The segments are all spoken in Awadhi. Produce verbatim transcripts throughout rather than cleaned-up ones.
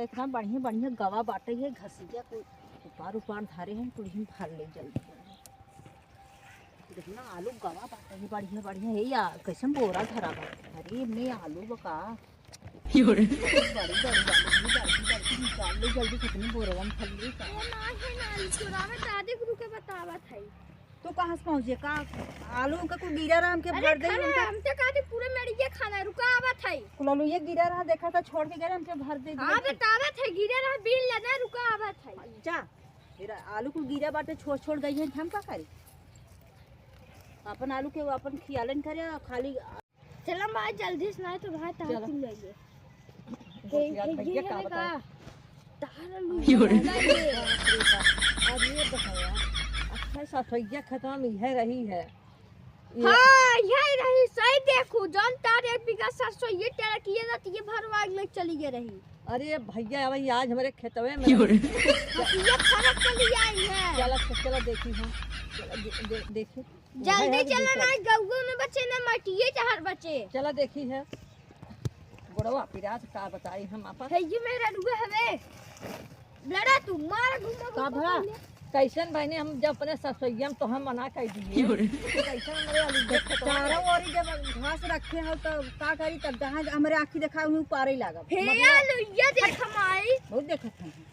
इतना बढ़िया बढ़िया गवा बाटे, ये घसिया को उपार उपार धारे हैं, कुल ही भर ले जल्दी जल्दी। देखना आलू गवा बाटे, ये बढ़िया बढ़िया है या, कैसन बोरा धरा बा। अरे, इनमें आलू बा का? बड़ी बड़ी आलू, बड़ी बड़ी बड़ी निकाल ले जल्दी, कितनी बोरवा में फल ली का? ए, ना है ना, चुरावे दादी गुरु के बतावत है। तू कहाँ से पहुँचे का? आलू उनका कुल गिरा रहा, हमके अरे भर दे खाना, उनका। हम तो कहते पूरे मेड़िए खाना है, रुका आवत है। कुल आलू ये गिरा रहा, देखा था, छोड़ के गए, हमके भर दे दिए। हाँ, बतावत है, गिरा रहा, बीन लेना, रुका आवत है। जा, फिर आलू कुल गिरा बाटे, छोड़, छोड़ गई है, हम का करी? अपन आलू के अपन खियालन करे, और खाली चला माँ, जल्दी से, ना तो भाई तार चला। तुम ले ले। गोठिया हे, हे, भैया ये का है बताए? का? तार लू यो रे। लगा ये। बाप रे बाप। अब ये बताया, अच्छा, सफैया खत्म इहे रही है। ये हाँ, यही रही, सही देखू, जौन तार एक बीघा सरसों ये टेरा किए ना, तो ये भरवा ले चली गई रही। अरे भैया, अब ये आज हमारे खेतवे में यो रे। रही। ये फरक चली आई है। चला, चला देखी हम। चला दे-, दे-, देखी। जल्दी चला ना, गौगो में बचे ना, मटिए चाहर बचे। चला देखी है। गोड़वा पिरात का बताई हम आपन। हे, ये मेरा रुआ हवे। लड़ा तू, मार घुमा का घुमा भला? पहले। कैसन बहने, हम जब अपने ससुइया में तो हम मना कर दिए। यो रे। तो कैसन हमरे आलू देख के तो चारों ओरी जब घास रखे हो तो का करी, तब जहाँ हमरे आँखी देखा उन्हें उपारे लागब। हे मतलब आलू, ये देख हमारी। बहुत देखत हैं।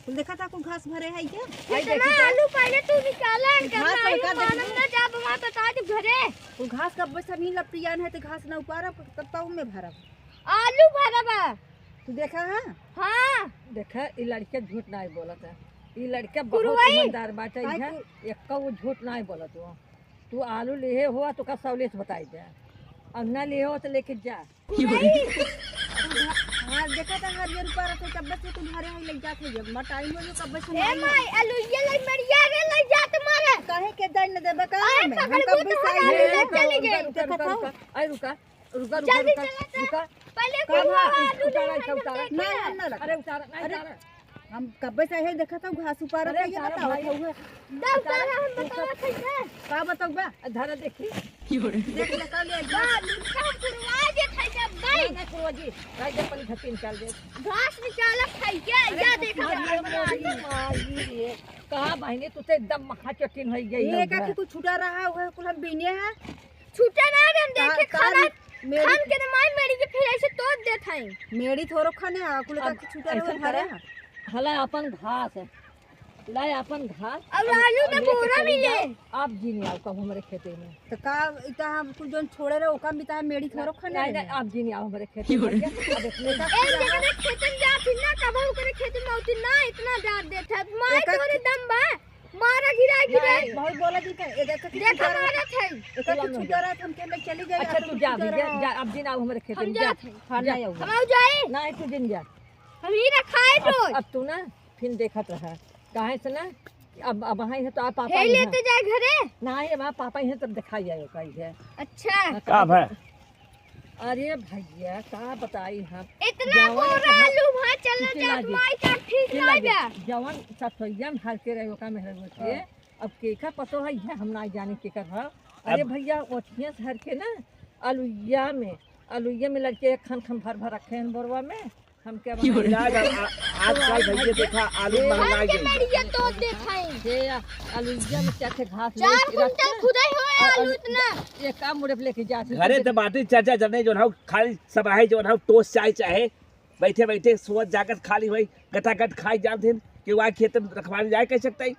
कुल देखा था, कुल घास भरे है क्या? कितना आई देखी तो। आलू पहले तू निकाला है, घास कितना है आलू का मालूम देखी? ना, जब वहाँ बता दे घरे। कुल घास कब से अभी लपटियान है, तो घास ना उपारब, तब पाऊ में भरब। आलू भरब। तू देखा है? हाँ। देखा, ई लड़के झूठ ना बोलत है। ई लड़के बहुत कुरवाई। ईमानदार बाटे, काहे है, कु- एक्का वो झूठ ना बोलत हो। तू आलू लिहे हो तो का सौलेस बताई दे, और ना लिहे हो तो लेके जा। हाँ, देखा था हरियर ऊपर रखे, कब से तुम्हारे यहाँ लग जाते जब मटाई हो जो कब से ए माई, आलू ये ले मरिया रे, ले जा तुम्हारे। काहे के जाए न देबे का अरे, में? हम पकड़ कब वो से तो आई हमारे हैं। ले चली गई। रुका, रुका, देखा था? रुका, अरे रुका, रुका, रुका, जल्दी रुका, चला था। रुका। पहले का कुल भा? आलू उतारा, ले इसे हम उतारा। देखे। ना, हम ना लगा। अरे उतारा, नहीं अरे, उतारा। हम कब्बे से है, देखा था घास ऊपर अरे है, ये उतारा बताओ भाई। था हुए। दा उतारा, हम उतारा। बताओ था इसे। का बताओ बा? धरा देखी। देख ले, का ले, बा, मीठा पुरवा दे था जब गई। नहीं, नहीं, पुरवा जी, भाई जब पहले धरती निकाल दे। घास निकाला था क्या? अरे या देखा मारी, बा। मारी, मारी रे। कहा बहनी, तू तो एकदम महाचटिन हो गई ये हो का गया। कि कुछ छुटा रहा हुआ है, कुल हम बीने हैं। छूटे ना रे, हम का-, देखे तार खाना मेरी खान के तो माई मेरी के फिर ऐसे तोड़ देत है। मेरी थोरो खाने आ, कुल अब का छूटे ऐसा रहे करा, हमारे। हला अपन घास है, ला अपन घास। अब अब आलू तो लेके बोरा चली मिले। जाओ, आप जी नहीं आओ कब हमारे खेते में। तो का इता हम कुल जोन छोड़े रहे, ओका भी ता मेरी थोरो खाने नहीं, रहे। नहीं, आप जी नहीं आओ हमारे खेते में। अब इतने का ए, लेकिन खेते में जा फिर ना, कब ओकरे खेते में उतरी ना, इतना डांट देत है। माई एका तोरे दम बा। मारा गिरा गिरा। नहीं, बहुत बोला जी, ए, देखो कि देखो छुटा रहा, मारत है। देखो कि छुटा रहा, हम के में चली जाए, अच्छा, तुम तू जा, जा, जा, अब जिन आओ हमारे खेते हम में, जा। जात हैं। हाँ, जा। नहीं आओ। हम आओ जाए। नहीं, तू जिन जा। हम ही ना खाए अब, रोज। अब तू ना, फिर देखत रहा। काहे से ना, अब, अब वहाँ है तो आप पापा हे ही हैं। लेते जाए घरे। नहीं, अब आप पापा ही हैं, तब दिखाई जाए, कही है। अच्छा। हाँ, का भा? अरे भैया, का बताई हम? इतना जवन बोरा हम आलू भाई चलना चिल्ला चाहत दी। माई का ठीक चिल्ला ना दी। बा। जवन ससुइया में हर के रहे ओका मेहर होती है। हाँ। अब केकर पतो है, ये हम ना जाने केकर है। अरे अब भैया, ओठिया से हर के ना, अलुइया में, अलुइया में लड़के एक खन खन भर भर रखे हैं बोरवा में। हम क्या बनाई? इलाज आ-, आ-, आजकल भैया देखा, आलू ए, महंगा हम के गई। मेड़िया तोड़ देत हई। ये आ-, अलुइया में क्या थे घास चार लेके कुंटल रखते? खुदे हो और आलू इतना। ये काम मुड़े पे लेके जाते घरे थे। तो बाटी चाचा जने जो ना खाली सब आहे जो ना टोस चाय चाहे बैठे बैठे सोच जागत खाली भाई गटागट खाई जात दिन कि वहाँ खेत में रखवाली जाए कह सकता है।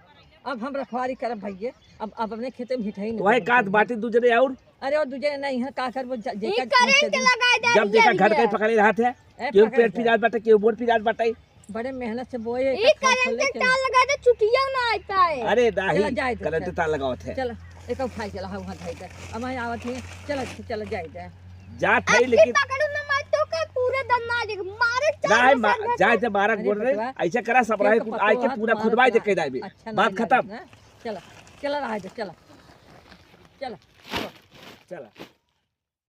अब हम रखवारी करब भैया, अब, अब अपने खेते में हिटई नहीं वही करब कात भैया। बाटी दू जने और। अरे, और दू जने नहीं है, का करबो, ज-, ई जेकर करंट खेते में लगाए दे जब देखा घर के पकड़े रहत है, ए, केहू पकड़ पेट के। पिरात बाटे, केहू बोर पिरात बाटे। बड़े मेहनत से बोए, ई एक एक खल करंट खोले के के। तार लगा दे, चुटिया ना आता है। अरे, नाही, चला, जाए दे, करंट चल। तार लगावत है। चला, एक उठाई चला, हाँ, वहाँ धाई दे। अब वहाँ आवत है, चला, चला, जाए दे। जात है, अब लेकिन पकड़ू ना, मैं तो का पूरे दन्ना जे मारे, नाही, चल, मा-, सर, जाए दे, मारा अरे, गोड़ रे, बचवा, ऐसे करा, सब रहे, कुल आए के पूरा खुदवाई दे के दाबे। अच्छा बात नहीं खत्म। लगे ना। चला, चला, रहा दे, चला। चला। चला।